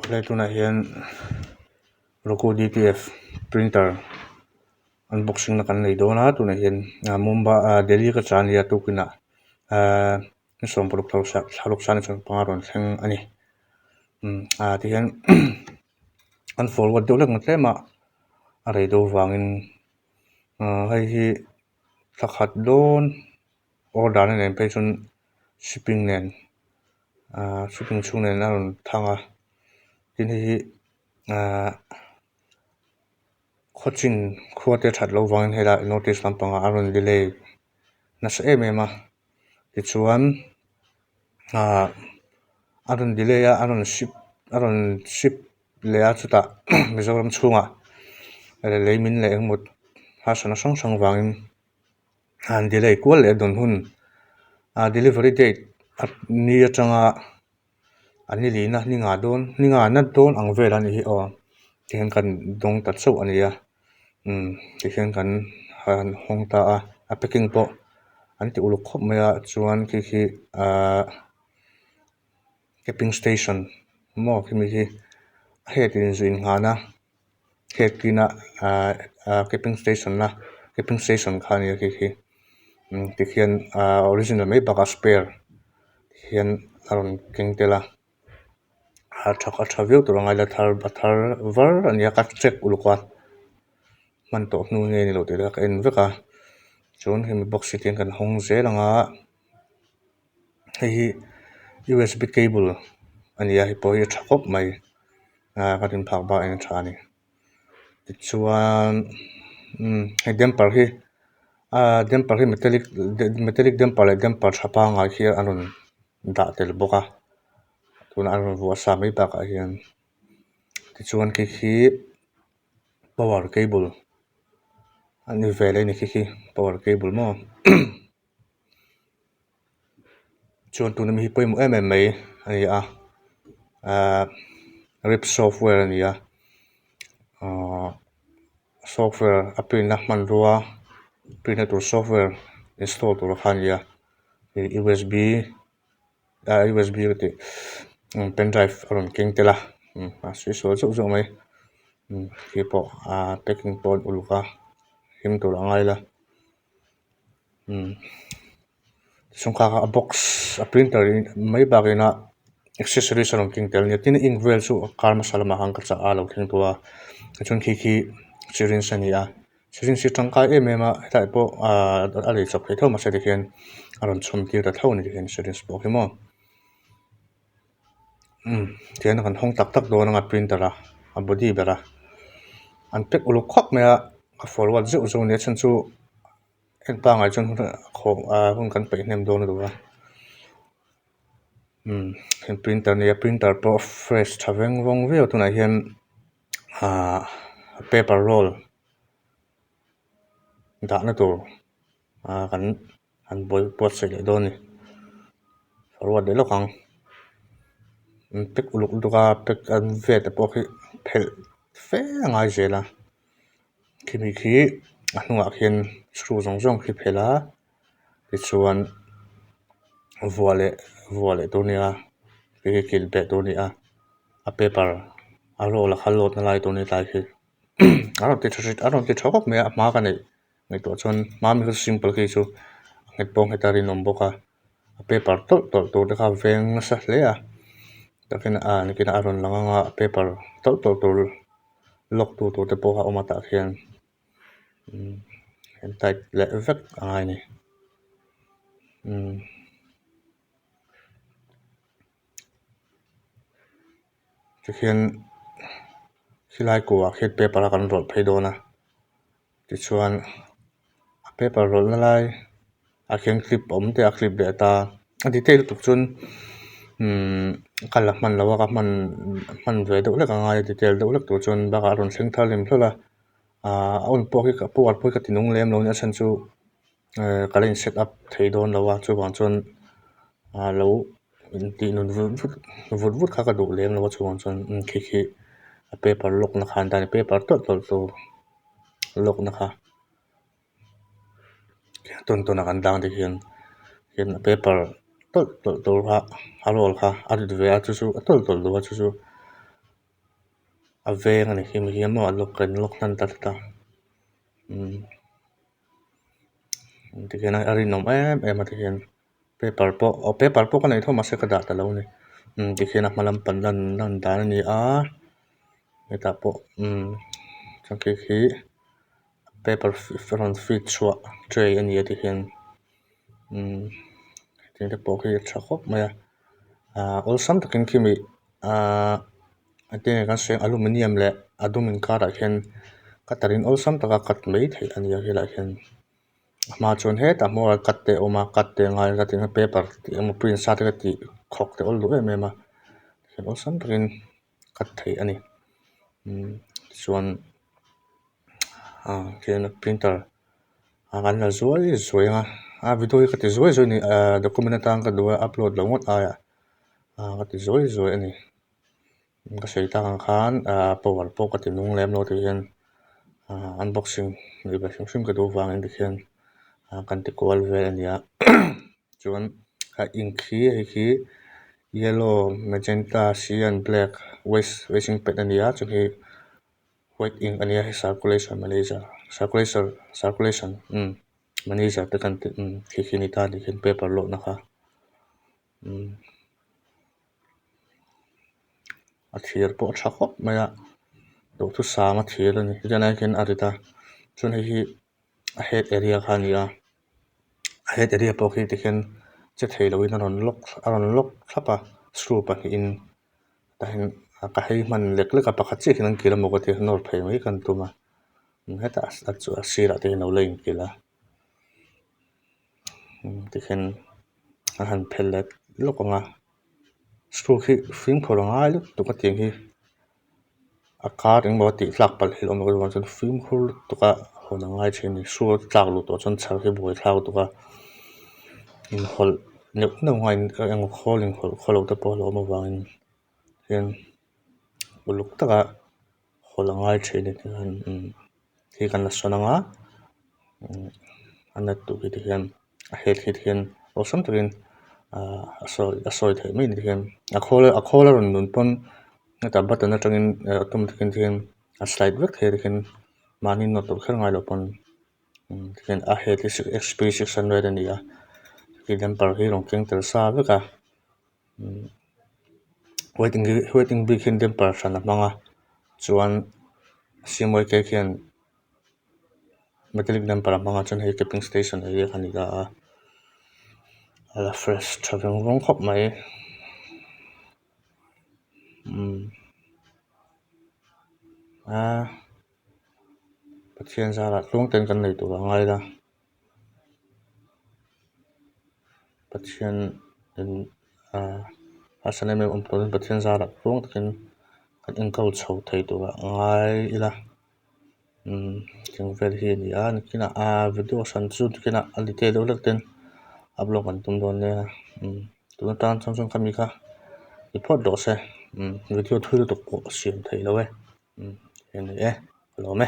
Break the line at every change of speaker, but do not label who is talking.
Helai tunah hian Roku D T F printer unboxing na kan nei dawn a tunah hian Mumbai ah Delhi ka chah a nia tukin ah ahh ni 16 thla ruk 2025 rawn thleng a ni ah tihian an forward deuh hlek tlem a a rei deuh vangin ah hei hi thla khat dawn order na nen phei chuan shipping nen ahh shipping chhung nen a rawn thang a tin hei hi ahh khawchin khua te that loh vangin helai notice lampangah a rawn delay nasa em em a tichuan ahh a rawn delay a a rawn ship a rawn ship leh a chutah Mizoram chhungah lei min leh engemaw harsatna hrang hrang vangin an delay kual leh a dawn hun ah delivery date ni atanga a ni lihna ni ngah dawn ni ngahna dawn ang vel a nih hi aw tihian kan dawng ta chauh a ni a umm tihian kan han hawng ta a a packing pawh an ti uluk khawp mai a chuan khi khi ahh camping station maw khimi hi a head in zu innghahna head ina ahh ahh camping station a camping station kha a ni a khi khi tikhian ahh original mai bakah spare hian a rawn keng tel a a tha a tha viau tur a ngai la thar a thar var a ni a ka check uluk a hman tawh hnu nge ni lo tih te ka en vek a chuan hemi box hi tihian kan hawng zel ang a. Hei hi usb cable a ni a hei pawh hi a tha khawp mai ah ka rin phak bak in a tha a ni tichuan umm hei damper hi ah damper hi metallic metallic damper leh damper tha pangngai hi a rawn dah tel bawk a tunah a rawn vuah sa mai bakah hian tichuan khi khi power cable a ni ve leh a ni khi khi power cable maw. Chuan tuna mi hi pawimawh em em mai a ni a ahh rip software a ni a ahh software a print na hmanrua print na tur software install tur kha a ni a ih u s b ah u s b ka tih pen drive a rawn keng tel a a sawi sual zauh zauh mai khi pawh ahh packing pawh an uluk a him tur a ngai la. Chhungkha kha a box a printer mai bakah ina accessories a rawn keng tel a nia tin ink vel chu kar hmasa lamah khan ka chah a lo thleng tawh a tichuan khi khi syringe a ni a syringe hi tangkai em em a hetlai pawh ahh a lei chawp thei tho mahse tikhian a rawn chhawm tir ta tho a ni tikhian syringe pawh khi maw umm tihian kan hawng tak tak dawn anga printer a a body ber a an pack uluk khawp mai a a forward zeuh zeuh a nia chhan chu. Heng pangngai chuan ah hun kan peih hnem dawn lutuk a umm heng printer nia printer pawh fresh tha veng vawng viau tunah hian ahh paper roll dahna tur ah kan han buatsaih leh dawn a ni ruat leh lawk ang an pack uluk lutuk a pack an vel te pawh khi phelh fe a ngai zel a. Khimi khi a hnungah khian screw zawng zawng khi phelh a tichuan vuah leh vuah leh tur a ni a hei hi kilh beh tur a ni a a paper a roll a kha load na lai tur a ni tlai khi a rawn ti tha a rawn ti tha khawp mai a a hma ka neih ngaihtuah chuan hma mi kha simple khi chu a nghet pawh a nghet a rinawm bawk a a paper tawlh tawlh tur te kha a veng nasa hle a takin a nakinah a rawn lang ang a paper tawlh tawlh tur lock tu tur te pawh a awm a tah khian umm an tight leh vek a ngai a ni umm. Tikhian helai kuah khian paper a kan rawlh phei dawn a tichuan a paper rawlh na lai ah khian clip a awm teh a clip leh ta a detail lutuk chuan umm ka la hman lo a ka hman hman ve deuh hlek a ngai a detail deuh hlek tur chuan bakah a rawn thleng thar hlim hlawlh a ahh a on pawh hi ka power pawh hi ka ti nung lem lo a nia a chhan chu ehh ka la in set up thei dawn lo a chuvang chuan ah lo intih nun vut vut vut vut kha ka duh lem lo a chuvang chuan khi khi a paper lock na kha an tan a paper tawlh tawlh tur lock na kha tawn tawn a kan dang te hian hian a paper tawlh tawlh tur kha a roll kha a rit ve a chu chu a tawlh tawlh duh a chu chu. A veng a ni khi mi hi maw a lock an lock hnan ta tlat a umm tikhian a rinawm em em a tikhian paper pawh aw paper pawh ka nei tho mahse ka dah ta lo a ni umm tikhian a hma lam pan lan lan dan a ni a hetah pawh umm chuan khi khi paper rawn feed chhuah tray a ni a tikhian umm hetiang te pawh khi a tha khawp mai a ahh awlsam takin khimi ahh engtin nge kan sawi ang aluminium leh a dum inkarah khian cutter in awlsam taka cut mai theih a ni a helaiah hian a hma chuan hetah hmawr ah cut te a awm a cut te a ngai a tin paper tih emaw print sa te kha tih khawk te a awl duh em em a awlsam takin cut theih a ni umm tichuan ah khian printer a kan la zuai zuai ang a a video hi ka ti zuai zuai a ni ahh document atan ka duh a upload loh ngawt aiah ah ka ti zuai zuai a ni ka sawi tak ang khan ah power pawh ka ti nung lem lo tih hian ah unboxing neih ve hrim hrim ka duh vangin tikhian ah kan ti kual vel a ni a chuan a ink hi hei hi yellow magenta cyan black waste wasting pad a ni a chuan hei white ink a nia hei circulation manager circulation circulation umm manager te kan tih umm khi khi a ni ta a ni khian paper lawhna kha umm a thir pawh a tha khawp mai a duhthusam a thir a ni hetiang lai hian a rit a chuan hei hi a head area kha a ni a a head area pawh khi tikhian che thei loin a rawn lock a rawn lock thlap a screw pahnihin tah hian ka hei hman lek lek a pakhat chiah hian an kil emaw ka tia nawr phei mai ka han tum a hetah a sirah te hian a lo la inkilh a tikhian a han phel leh lawk ang a screw khi fimkhur a ngai lutuk a tiang hi a kar engemaw a tih tlak palh hi a awm loh avang chuan fimkhur lutuk a hawn a ngai thin a ni screw a tlak luh tawh chuan chhar hi buai thlak lutuk a inhawlh neuh neuh a eng khawl inhawlh khaw lo te pawh a lo awm avangin hian uluk taka hawlh a ngai thin a ni hi kan la sawn ang a a nat duh hi tikhian a head hi tikhian awlsam takin ahh a sawi a sawi theih mai ni tikhian a khawl a khawl a rawn nun pawn hetah button atangin automatic in tikhian a slide vek thei a tikhian mahni nawt loh kher ngai loh pawn tikhian a head hi X P 600 a ni a khi damper hi rawn keng tel sa vek a waiting waiting bik hian damper hran a hmang a chuan C M Y K khian metallic damper a hmang a chuan hei camping station area kha a ni ta a a la fresh tha veng vawng khawp mai umm aa Pathian zarah tluang ten kan nei tur a ngai la. Pathian in ah harsatna em em awm turin Pathian zarah tluang takin kan enkawl chho thei turah ngai ila umm thing vel hi a ni a nikinah ah video hran chu nikinah a detail deuh hlek ten upload kan tum dawn nia umm tun atan chuan chuan khami kha ni phawt rawh se umm video thui lutuk pawh a siam theih loh e umm hei a ni e ka lawm e.